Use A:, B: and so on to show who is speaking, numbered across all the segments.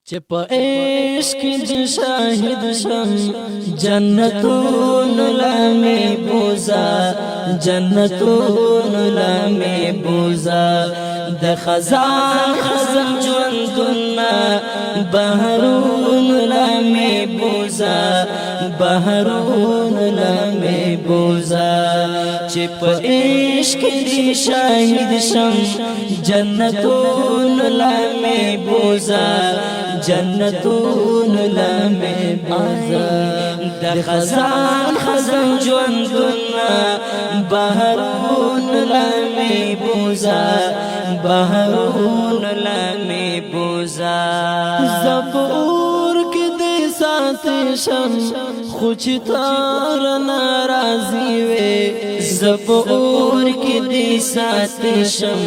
A: چې په عشق کې شاهد شم، جنتون لمه بوزا، جنتون لمه بوزا. د خزان خزان ژوندون بهرون لمه بوزا، بهرون لمه بوزا. چې په عشق کې شاهد شم، جنتون لمه بوزا، جنتون لمه بوزا. د خزان خزان ژوندون بهرون لمه بوزا، بهرون لمه بوزا.
B: زفور کې دې سات شم، خو چې تار ناراضي وي.
A: زفور کې دې سات شم،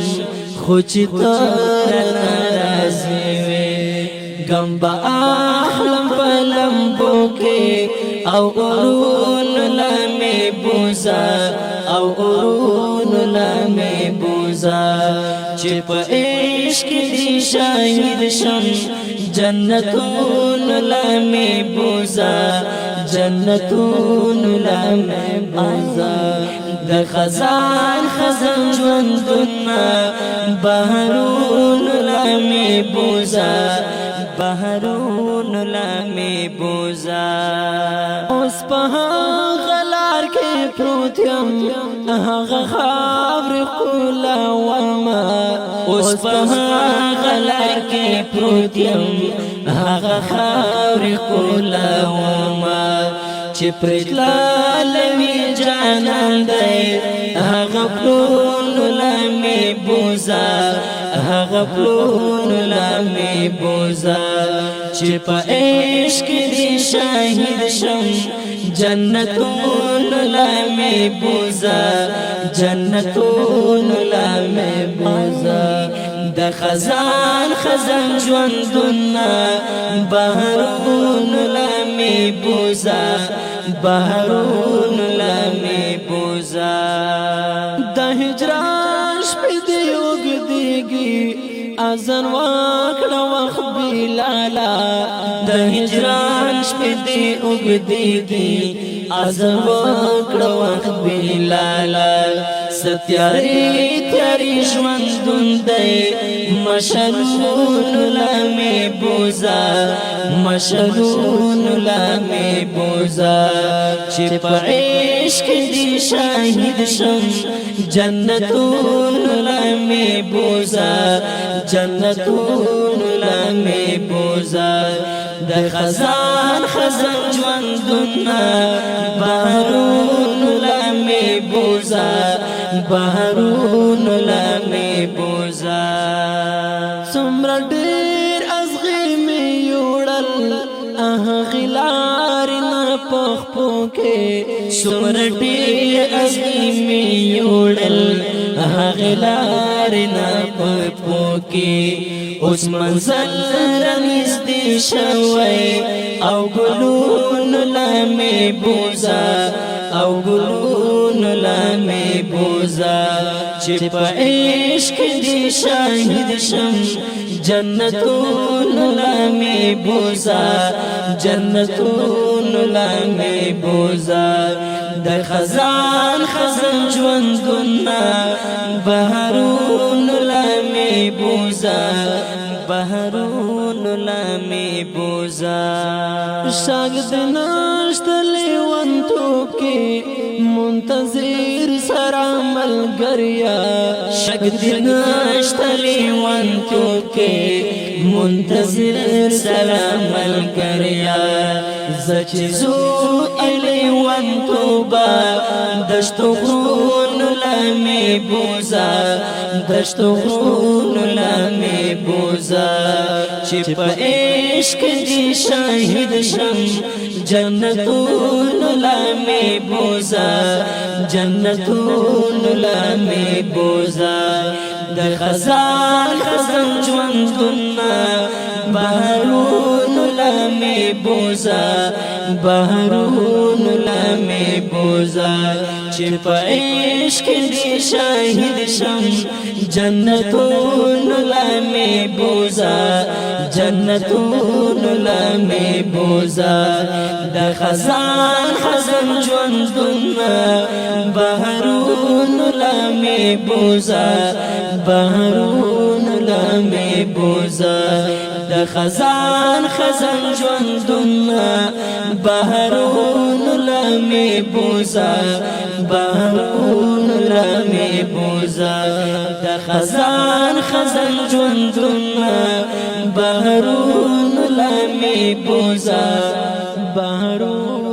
A: خو چې تار ناراضي وي. ګمبا اخلم پلمبو کې او اورون لمه بوزا، او اورون لمه بوزا. چې په عشق دې شاهد شم، جنتون لمه بوزا، جنتون لمه بوزا. د خزان خزان ژوندون بهرون لمه بوزا، بهرون لمه بوزا.
B: اوس په غلار کې پروت یم، هغه خاور کولا وما.
A: اوس په غلار کې پروت یم، هغه خاور کولا وما. چې پرتلالوي جانان دی، هغه پلون لمه بوزا، هغه پلون لمه بوزا. چې په عشق دې شاهد شم، جنتون لمه بوزا، جنتون لمه بوزا. د خزان خزان ژوندون بهرون لمه بوزا، بهرون لمه بوزا.
B: د هجران شپې دې وګديږي، اذان وکړه وخت بلالا.
A: د هجران شپې دې وګديږي، اذان وکړه وخت بلالا. ستیاری تیاری ژوندون دی، مشرون لمه بوزا، مشرون لمه بوزا. چې په عشق دې شاهد شم، جنتون لمه بوزا، جنتون لمه بوزا. د خزان خزان ژوندون بهرون لمه بوزا، بهرون لمه بوزا.
B: څومره ډیر ازغي می یوړل، غلار نه پخپو کې.
A: څومره ډیر ازغي می یوړل، غلار نه پخپو کې. اوس منزل رنږدې شوی، او ګلون لمه بوزا، او ګلون لمه بوزا. چې په عشق دې شاهد شم، جنتون لمه بوزا، جنتون لمه بوزا. د خزان خزان ژوندون بهرون لمه بوزا، بهرون لمه بوزا.
B: شاګ د نشت لیونتوب کې، منتظر سره ملګریا.
A: شک دې نشت لیونتوب کې، منتظر سره ملګریا. زچ زو لیونتوبا، دشت غرون لمه بوزا، دشت غرون لمه بوزا. چې په عشق دې شاهد شم، جنتون لمه بوزا، جنتون لمه بوزا. د خزان خزان ژوندون بهرون لمه بوزا، بهرون لمه بوزا. چې په عشق دې شاهد شم،
B: جنتونو لمې بوزا، جنتونو لمې بوزا. د خزان خزان ژوندون بهرونو لمې بوزا، بهرونو لمې بوزا. د خزان خزان ژوندون بهرونو لمې بوزا، بهرونو لمې بوزا. د خزان خزان ژوندون بهرونو لمې بوزا، بهرونو